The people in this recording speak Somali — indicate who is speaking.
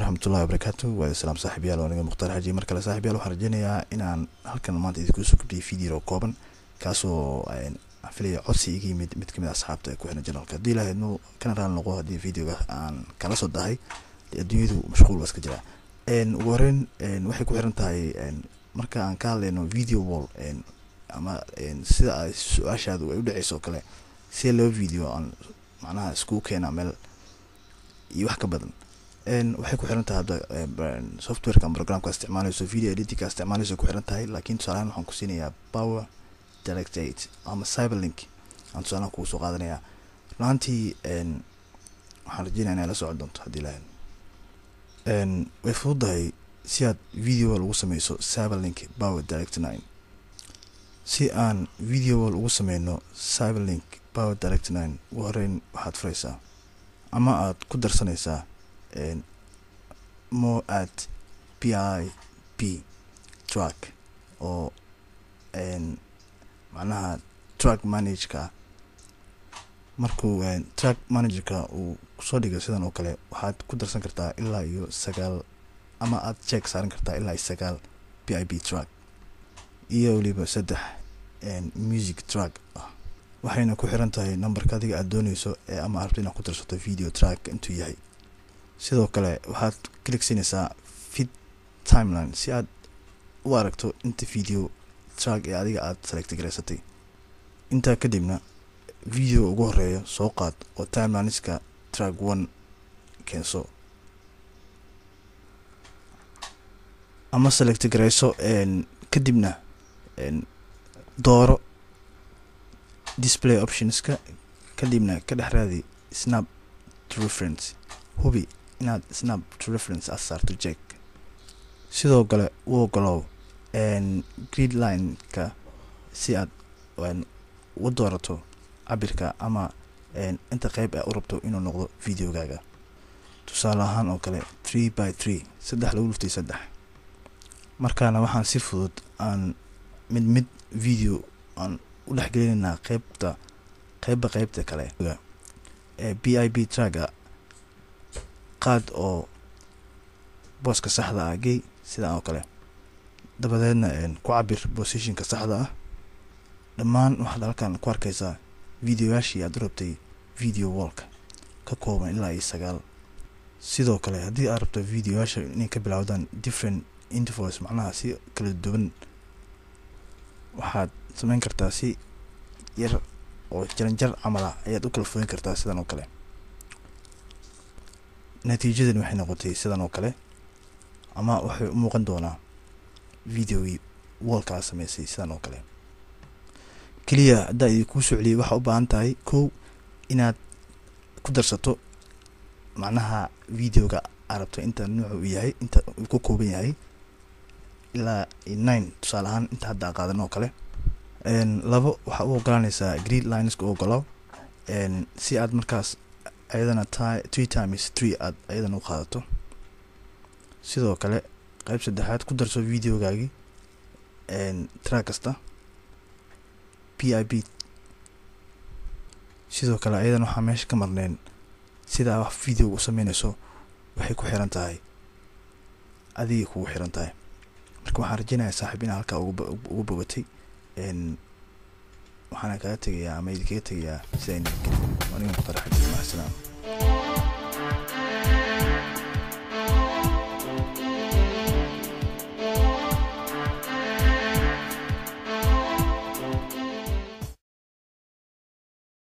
Speaker 1: Waraxmatullahi wabarakaatu. Waa salaam saaxiibayaal, aniga Mukhtaar Xaji. Mar kale saaxiibayaal, waxaan rajeynayaa inaan halkan maanta idinku soo gudbiyay video kooban, kaasoo aan filaya codsi iga yimid mid kamid ah asxaabta ku xiran channelka. Haddii Ilaahay idmo, kana raali noqo haddii videoga aan kala soo dahay. Adduunyadu mashquul baa iska jira. Ugu horreyn, waxay ku xiran tahay marka aan ka hadlayno video wall ama sida ay su-aashaadu ay u dhaceyso oo kale, si laba video aan macnaha iskugu keenaa meel iyo wax ka badan, waxay ku xiran tahay hadda softwareka ama programka isticmaaleyso, video editingka isticmaaleyso ku xiran tahay. Laakiin tusaale ahaan waxaan ku siinayaa Power Direct 8 ama Cyberlink aan tusaalahan kugu soo qaadanayaa. Runaantii waxaan rajeynaya inay la socon doonto haddii Ilaahay. Way fududahay si aad video wall ugu sameyso Cyberlink Power Direct 9. Si aan video wall ugu sameyno Cyberlink Power Direct 9, ugu horeyn waxaad fureysaa ama aad ku darsanaysaa more, add PIP track oo macnaha track managerka. Markuu track managerka uu kusoo dhigo sidan oo kale, waxaad ku darsan kartaa ilaa iyo 9 ama aad check saaran kartaa ilaa iyo 9 PIP track iyo weliba 3 music track ah. Waxayna ku xiran tahay numberka adiga aad dooneyso ee ama rabto inaad ku darsato video track intuu yahay. Sidoo kale waxaad click siinaysaa "fit timeline" si aad u aragto inta video track ee adiga aad select garaysatay. Intaa kadibna video ugu horeeya soo qaad oo timelineska track 1 keenso ama select garayso. Kadibna dooro display optionska, kadibna ka dhex raadi "snap to reference". Hubi inaad "snap to reference" aad saarto check. Sidoo kale u ogolow grid line-ka si aad u doorato cabirka ama inta qeyb a u rabto inuu noqdo videogaaga. Tusaale ahaan oo kale 3 by 3, 3 lagu dhuftay 3. Markaana waxaan si fudud aan mid mid video aan u dhexgelinaynaa qeybta qeybba qeybta kale ee PIP tracka. Qaad oo booska saxda ah gey sidan oo kale, dabadeedna ku cabir positionka saxda ah. Dhammaan waxaad halkan ku arkaysaa videoyaashii aad u rabtay video wallka, ka kooban ilaa iyo 9. Sidoo kale haddii aad rabto videoyaasha inay ka bilowdaan different intervals, macnaha si kala duwan, waxaad sameyn kartaa si yar oo jaranjar camal ah ayaad u kala fogeyn kartaa sidan oo kale. Natiijadan waxay noqotay sidan oo kale, ama waxay u muuqan doonaa videogii wallka aad sameysay sidan oo kale. Keliya haddaa idinkuu soo celiyay, waxaa u baahan tahay kow inaad ku darsato macnaha videoga aad rabto inta nuuca uu yahay, inta uu ka kooban yahay, ilaa 9 tusaale ahaan inta hadda aan qaadan oo kale. Labo, waxaa u ogolaanaysaa grid lineska, u ogolow si aad markaas ayadana 3 times 3 aad ayadana u qaadato. Sidoo kale qeyb saddexaad, ku darso videogaagii track kasta PIP. Sidoo kale ayadan waxaa meesha ka marneen, sidaa wax videoga u sameynayso waxay ku xiran tahay adigay kugu xiran tahay. Marka waxaan rajeynayaa, saaxiib, inaa halkaa ugu bogatay. Waxaana kaga tegayaa ama idinkaga tegayaa sida nabadgelyo. Aniga Mukhtaar Xaji, macsalaama.